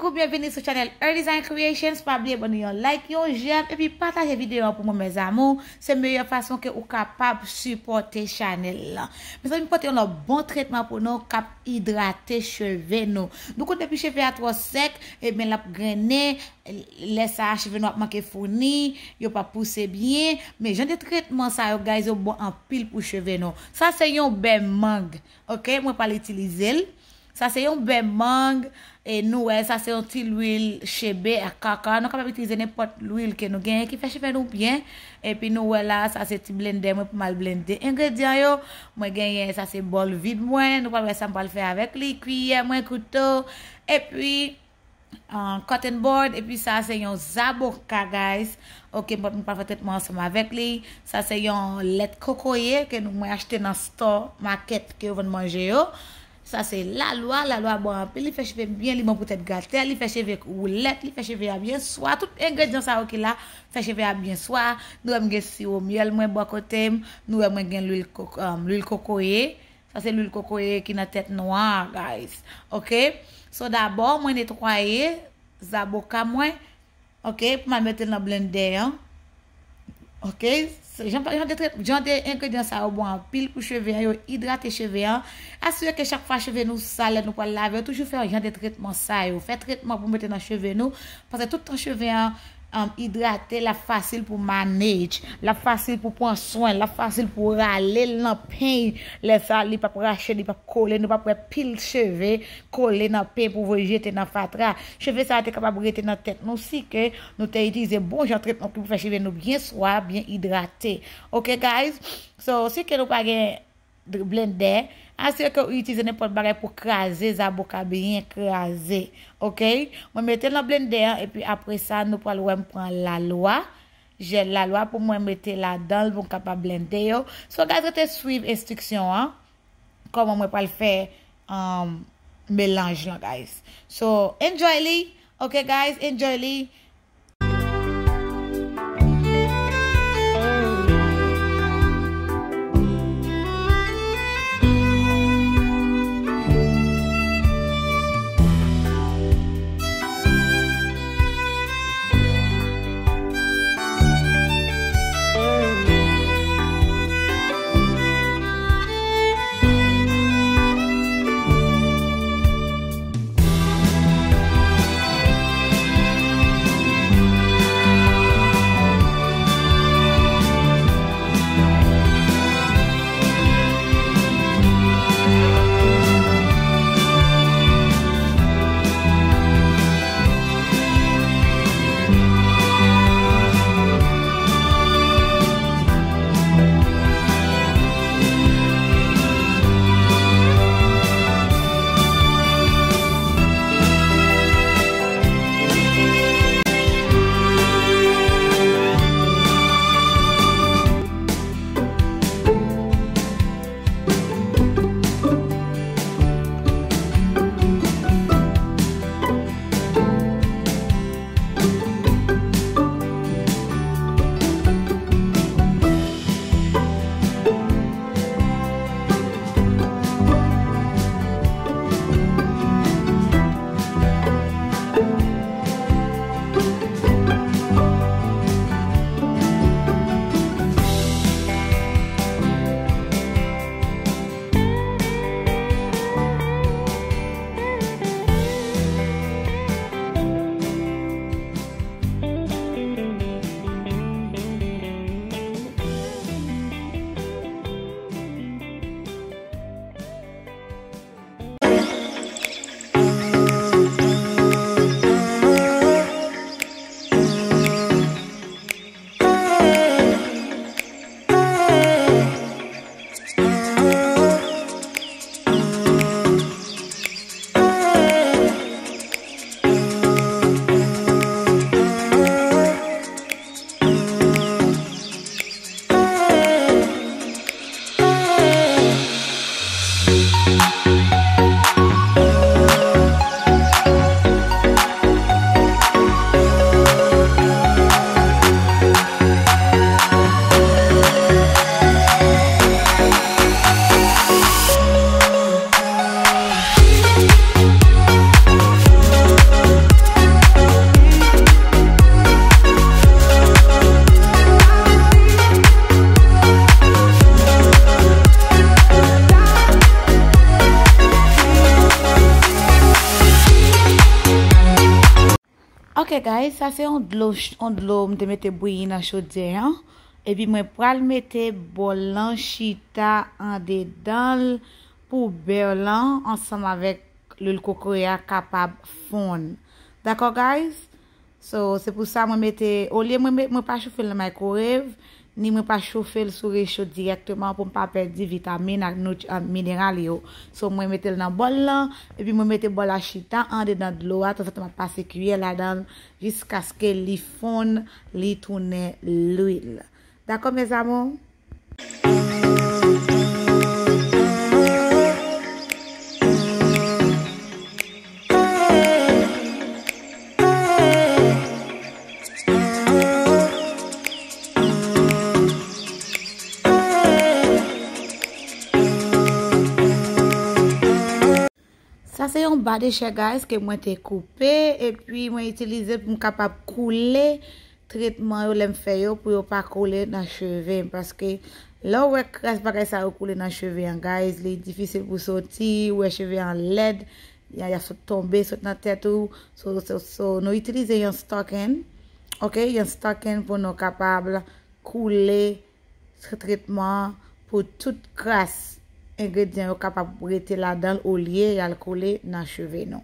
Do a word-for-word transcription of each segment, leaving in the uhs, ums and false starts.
Coucou, byenvini sou chanèl Her Design Creations. Pa bliye ban nou yon like, yon j'aime, epi pataje videyo an pou mwen, mes amours. Se meyè fason ke ou kapab sipòte chanèl lan. Mezanmi, m pote yon lòt bon tretman pou nou k ap idrate cheve nou. Nou konn depi cheve a twò sèk, ebyen l ap grennen. Lè sa a, cheve nou ap manke founi, yo p ap pouse byen. Men jan de tretman sa yo, guys, yo bon anpil pou cheve nou. Sa se yon bè mang, ok? Mwen pral itilize l. Sa se yon bè mang, e nou wè, sa se yon ti lwil chebe ak kaka. Nou kapab itilize nenpòt lwil ke nou genyen ki fè cheve nou byen. Epi nou wè la, sa se ti blendè mwen pou m al blende engredyan yo. Mwen genyen, sa se bòl vid mwen. Nou pral wè sa m pral fè avèk li. Kiyè mwen, kouto. Epi, ah, cutting board. Epi sa se yon zaboka, guys. Ok, m pral, m pral fè tretman ansanm avèk li. Sa se yon lèt kokoye ke nou, mwen achte nan store, makèt ke yo vann manje yo. Sa se lalwa, lalwa bon anpil, li fè cheve m byen, li bon pou tèt gratè, li fè cheve woulèt, li fè cheve a byen swa. Tout engredyan sa yo ki la fè cheve a byen swa. Nou wè m gen siwo myèl mwen bò kote m, nou wè mwen gen lwil koko, um, lwil kokoye. Sa se lwil kokoye ki nan tèt nou an, guys. Ok? So, dabò, mwen netwaye zaboka mwen. Ok? Pou m al mete l nan blendè an. Ok? Se jan, jan de tret-, jan de engredyan sa yo bon anpil pou cheve an, yo idrate cheve an. Asire ke chak fwa cheve nou sal, lè nou pral lave yo, toujou fè jan de tretman sa yo. Fè tretman pou mete nan cheve nou, paske tout tan cheve an, um, idrate, l ap fasil pou manage, l ap fasil pou pran swen, l ap fasil pou rale l nan peny. Lè sa, li p ap rache, li p ap kole, nou p ap wè pil cheve kole nan peny pou voye jete nan fatra. Cheve sa a te kapab rete nan tèt nou si ke nou te itilize bon jan tretman ki pou fè cheve nou byen swa, byen idrate. Ok, guys? So, si ke nou pa gen blendè, asire ke ou itilize nenpòt bagay pou kraze zaboka byen kraze. Ok? Mwen mete l nan blendè an, epi apre sa, nou pral wè m pran lalwa. Jèl lalwa pou mwen mete ladan l pou m kapab blende yo. So, guys, rete swiv enstriksyon an. Kòman mwen pral fè, um, melanj lan, guys. So, enjoy li. Ok, guys, enjoy li. Ok guys, sa se yon dlo, yon dlo m te mete bouyi nan chodyè an. Epi mwen pral mete bòl lan chita andedan l pou bè lan ansanm avèk lwil kokoye a kapab fonn. Dakò guys? So, se pou sa mwen mete, olye mwen, met- mwen pa chofe l nan microwave, ni mwen pa chofe l sou recho dirèkteman pou m pa pèdi vitamin ak nut- ak mineral yo. So, mwen mete l nan bòl lan, epi mwen mete bòl la chita andedan dlo a, tanzantan m ap pase kiyè ladan l, jiskaske li fonn, li tounen lwil. Dakò, mes amours? Sa se yon ba de chè, guys, ke mwen te koupe, epi mwen itilize l pou m kapab koule tretman yo lè m fè yo pou yo pa kole nan cheve m. Paske lè w wè kras bagay sa yo kole nan cheve an, guys, li difisil pou soti, ou wè cheve an lèd, y a, y a sot tonbe, sot nan tèt ou. So, so, so, nou itilize yon stocking, ok, yon stocking pou nou kapab koule tretman an pou tout kras engredyan yo kapab rete ladan l olye y al kole nan cheve nou.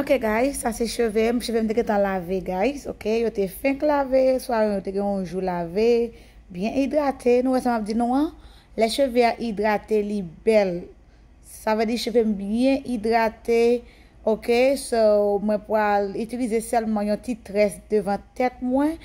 Ok guys, sa se cheve m. Cheve m te gentan lave, guys. Ok, yo te fenk lave, swa yo te gen yon jou lave, byen idrate. Nou wè sa m ap di nou an? Lè cheve a idrate, li bèl. Sa vle di cheve m byen idrate. Ok, so mwen pral itilize sèlman yon ti très devan tèt mwen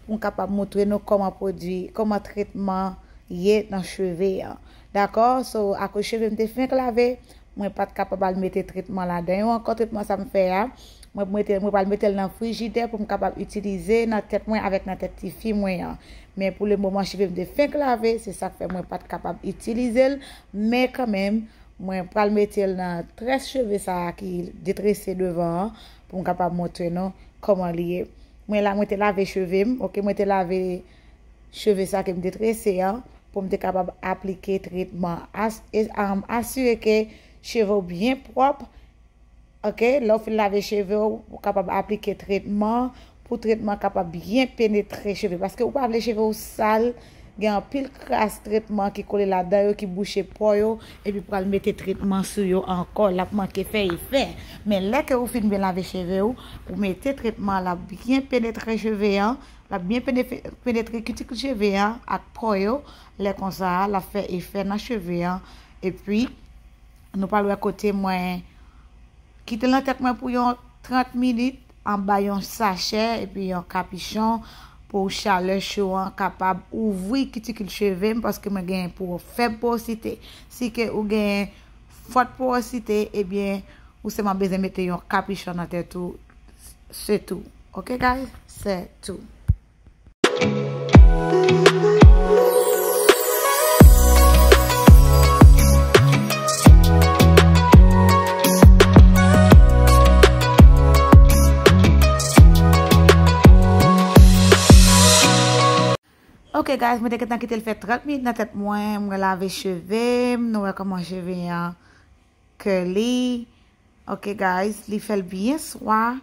pou m kapab montre nou kòman pwodui, kòman tretman ye nan cheve an. Dakò? So, akoz cheve m te fenk lave, mwen pa t kapab al mete tretman ladan yo ankò. Tretman sa m fè a, mwen mete, mwen pral mete l nan frijidè pou m kapab itilize nan tèt mwen avèk nan tèt tifi mwen an. Men pou le moman, cheve m te fenk lave, se sa k fè mwen pa t kapab itilize l. Men kanmenm, mwen pral mete l nan très cheve sa a ki detrese devan an pou m kapab montre nou kòman li ye. Mwen la, mwen te lave cheve m, ok, mwen te lave cheve sa ke m detrese an pou m te kapab aplike tretman. As- e- am, asire ke cheve w byen pwòp. Ok, lè w fin lave cheve w, ou kapab aplike tretman pou tretman kapab byen penetre cheve. Paske ou pa vle cheve w sal, gen anpil kras tretman ki kole ladan yo, ki bouche pò yo, epi pral mete tretman sou yo ankò, l ap manke fè efè. Men lè ke ou fin byen lave cheve w, ou mete tretman, l ap byen penetre cheve an, l ap byen penefe- penetre kitikil cheve an ak pò yo. Lè konsa, l ap fè efè nan cheve an. Epi, nou pral wè kote mwen kite l nan tèt mwen pou yon trant minit anba yon sachè epi yon kapichon pou chalè cho an kapab ouvri kitikil cheve m, paske mwen gen po- fèb pwosite. Si ke ou gen fòt pwosite, ebyen, ou sèlman bezwen mete yon kapichon nan tèt ou, se tou. Ok guys, c'est tout. Ok guys, mwen te gentan kite l fè trant minit nan tèt mwen, mwen lave cheve m, nou wè kòman cheve an curly. Ok guys, li fè l byen swa.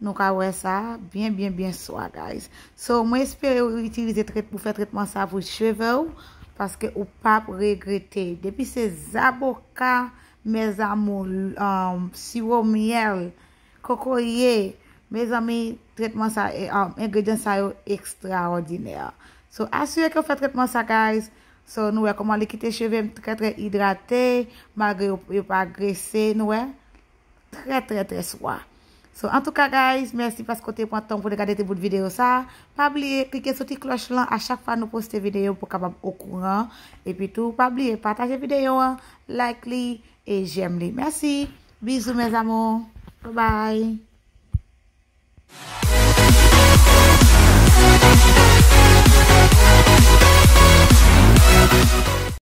Nou ka wè sa byen, byen, byen swa, guys. So, mwen espere ou itilize tret pou fè tretman sa pou cheve w, paske ou p ap regrete. Depi se zaboka, mes amours, um, siwo myèl, kokoye, mezanmi, tretman sa, e, um, engredyan sa yo ekstraòdinè. So, asire ke w fè tretman sa, guys. So, nou wè kòman li kite cheve m trè, trè idrate, malgre yo, yo pa grese, nou wè. Trè, trè, trè swa. So, antouka, guys, mèsi paske w te pran tan pou w te gade ti bout videyo sa. Pa bliye klike sou ti klòch lan a chak fwa nou poste videyo pou w kapab okouran. Epi tou, pa bliye pataje videyo an, like li e j'aime li. Mèsi. Bizou, mes amours. Bye bye.